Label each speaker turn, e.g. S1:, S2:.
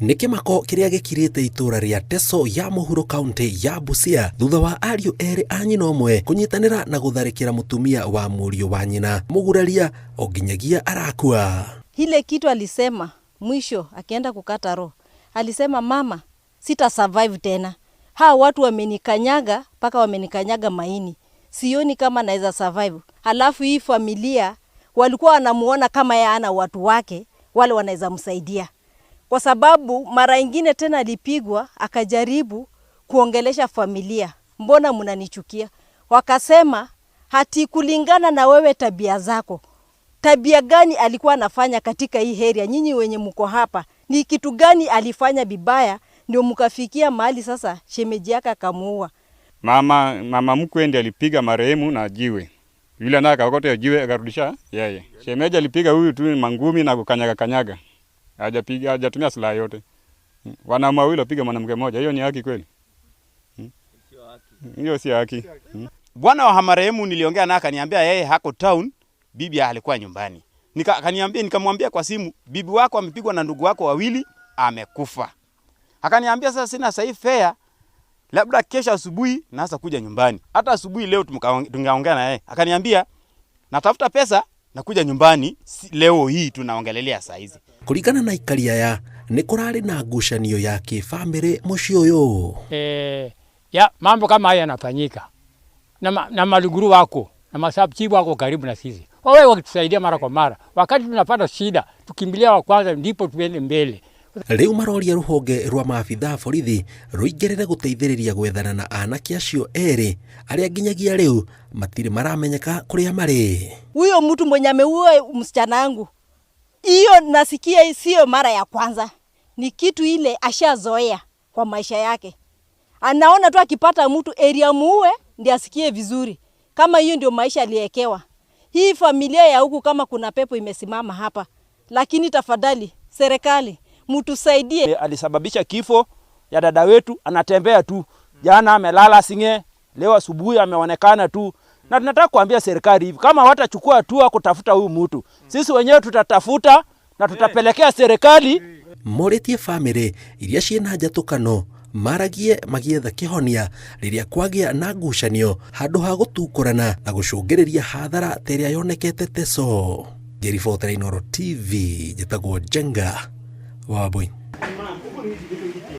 S1: Nĩ kĩmako kĩrĩa gĩkirĩte itũra rĩa Teso ya mũhuro, kaunti ya Busia, thutha wa ariũ erĩ a nyina ũmwe kũnyitanĩra na gũtharĩkĩra mũtumia wa mũriũ wa nyina mũguraria o nginyagia arakua.
S2: Ile kitu alisema mwisho akienda kukata roho, alisema, "Mama, sita survive tena. Hawa watu wamenikanyaga mpaka wamenikanyaga maini, sioni kama naweza survive." Halafu hii familia walikuwa wanamuona kama yeye ana watu wake wale wanaweza msaidia, kwa sababu mara ingine tena alipigwa akajaribu kuongelesha familia, "Mbona mnanichukia?" Wakasema hati kulingana na wewe tabia zako, tabia gani alikuwa anafanya katika hii area? Nyinyi wenye mko hapa, ni kitu gani alifanya vibaya ndio mkafikia mahali sasa shemeji yake akamuua?
S3: Mama mkwe ndiye alipiga marehemu na jiwe. Yule naye akaokota jiwe akarudisha yeye. Shemeji alipiga huyu tu mangumi na kukanyaga kanyaga. Hajapiga, hajatumia silaha yote. Wanaume wawili wapiga mwanamke mmoja, hiyo ni haki kweli? Hiyo si haki.
S4: Bwana wa marehemu niliongea naye, akaniambia yeye hako town, bibi alikuwa nyumbani. Akaniambia, nikamwambia kwa simu, "Bibi wako amepigwa na ndugu wako wawili, amekufa." Akaniambia, "Sasa sina sahi fare, labda kesho asubuhi naanza kuja nyumbani." Hata asubuhi leo tungeongea na yeye. Akaniambia, "Natafuta pesa nakuja nyumbani leo hii tunaongelelea saa hizi."
S1: Kũringana na aikari aya, nĩ kũrarĩ na ngucanio ya kĩbamĩrĩ mũciĩ ũyũ.
S5: Ya mambo kama haya yanafanyika na maluguru wako na masubchief wako karibu na sisi, wawe wakitusaidia mara kwa mara. Wakati tunapata shida, tukimbilia wa kwanza, ndipo tuende mbele.
S1: Rĩu maroria rũhonge rwa maabitha a borithi rũingĩrĩre gũteithĩrĩria gwethana na anake acio erĩ arĩa nginyagia rĩu matirĩ maramenyeka kũrĩa marĩ.
S2: Huyo mtu mwenye ameua msichana wangu, hiyo nasikia sio mara ya kwanza, ni kitu ile ashazoea kwa maisha yake. Anaona tu akipata mtu area muue ndiye asikie vizuri. Kama hiyo ndio maisha aliyekewa. Hii familia ya huku kama kuna pepo imesimama hapa, lakini tafadhali serikali mtusaidie.
S6: Alisababisha kifo ya dada wetu, anatembea tu. Jana amelala Singe, leo asubuhi ameonekana tu. Na tunataka kuambia serikali hivi, kama watachukua hatua kutafuta huyu mtu, sisi wenyewe tutatafuta na tutapelekea serikali.
S1: Morĩtie bamĩrĩ iria ciĩna njatũkano maragie magĩetha kĩhonia rĩrĩa kwagĩa na ngucanio handũ ha gũtukũrana na gũcũngĩrĩria hathara ta ĩrĩa yonekete Teso. Ngĩribotera Inooro TV, njĩtagwo Njenga Wambui.